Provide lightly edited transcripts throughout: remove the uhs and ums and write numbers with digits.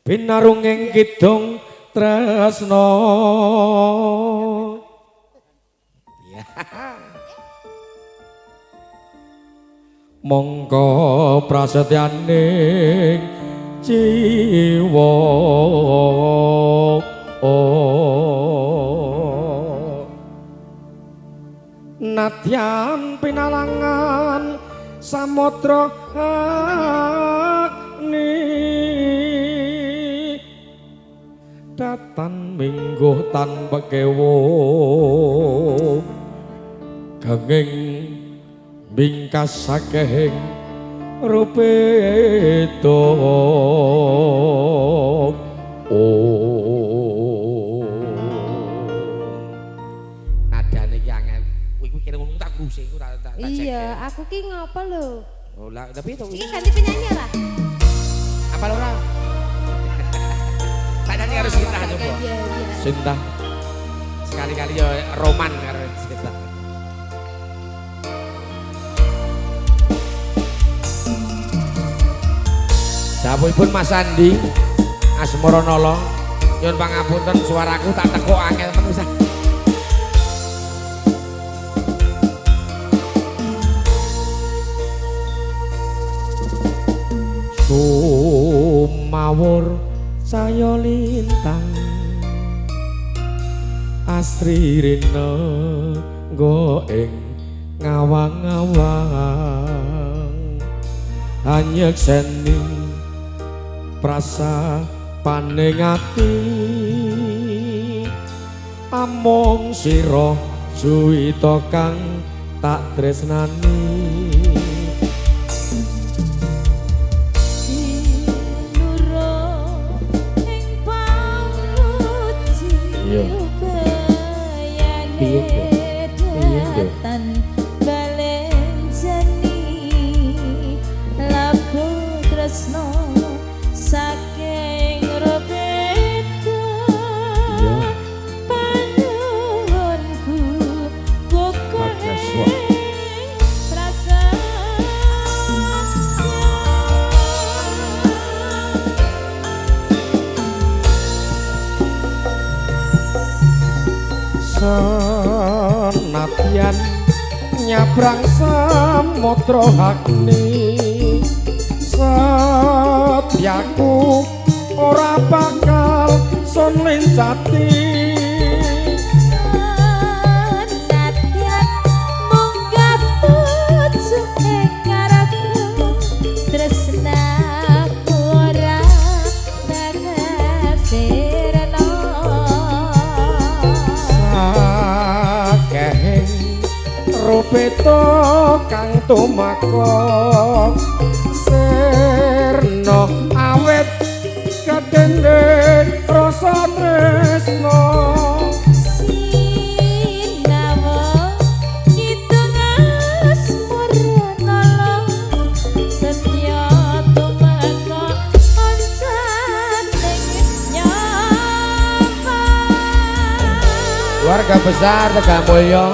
Binarunging kidung tresno. Ya. Mongko prasetyaning jiwa. Nadyan pinalangan samudra agni datan mingguh tan pekewo genging bingkas sakehing rupeta. Oh. Nadane iki angel. Kuwi kira ngomong tak kruse iku tak cek. Iya, aku ki ngopo lho? Oh, lah tapi to. Iki ganti penyanyi ora? Apa ora? Tak nyanyi karo Sinta coba. Sinta. Sekali-kali yo roman karo Sinta. Dawuhipun Mas Andi Asmaranala, nyuwun pangapunten suaraku tak tekuk angel men. Sumawur saya lintang asri rina nggo ing ngawang-awang hanyekseni prasa paning ati amung sira juwita kang tak tresnani. Sinuro ing panguji Piye datan balenjani labu tresno saking rupeta panuwunku kukuh prasetya. Senadyan nyabrang samudra agni setyaku ora bakal sun lincati. Senadyan munggah pucuk ing ngarepku tresnaku ora bakal sirna. Sakehing rupeta kang tumeka sirna awet kedende rasa tresna. Sinawa kidung asmaranala setya tumeka oncaning nyawa. Keluarga besar Tegal Mulya.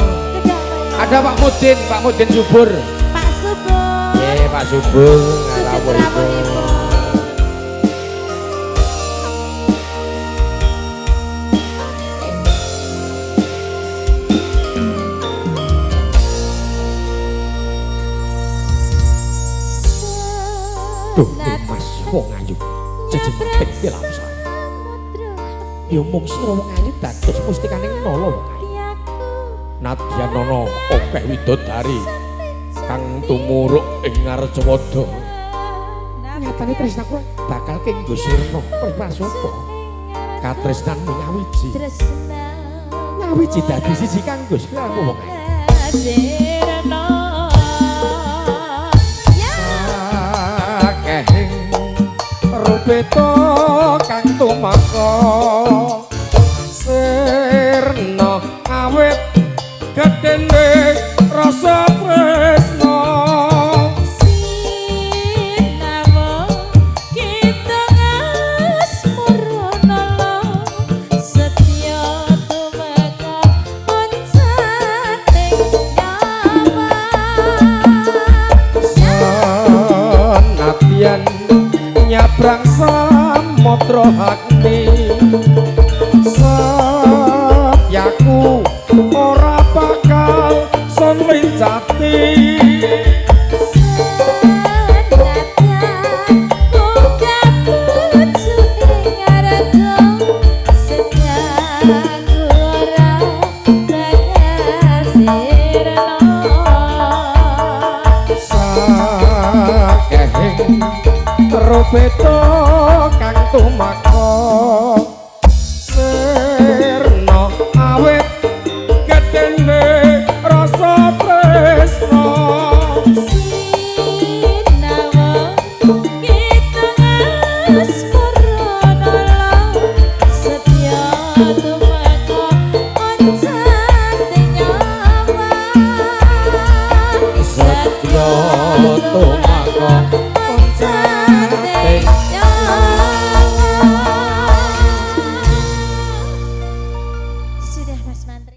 Ada Pak Mudin, Pak Mudin Subur. Pak Subur. Nggih, Pak Subur Sugeng rawuhipun. Duh, Mas wong ayu jejempet pilamsa. Ya mung sira wong ayu dados mustikaning nala wong ayu. Nadyan ana akeh widodari kang tumuruk ing Ngarjawada. Nyatane tresnaku bakal kenggo sirna pripasapa. Katresnanmu nyawiji. Nyawiji dadi siji kanggo sliramu wong ayu. Sakehing rupeta kang tumeka sirna awet gedene rasa tresna. Sinawa kidung asmaranala setya tumeka oncaning nyawa. Senadyan nyabrang Samodra agni setyaku ora bakal sun lincati. Rupeto kang tumeka sirna awit gedene rasa tresna. Sinawa kita asmara setya tumeka oncate nyawa. Setya tumeka oncate. Sudah Mas Mantri.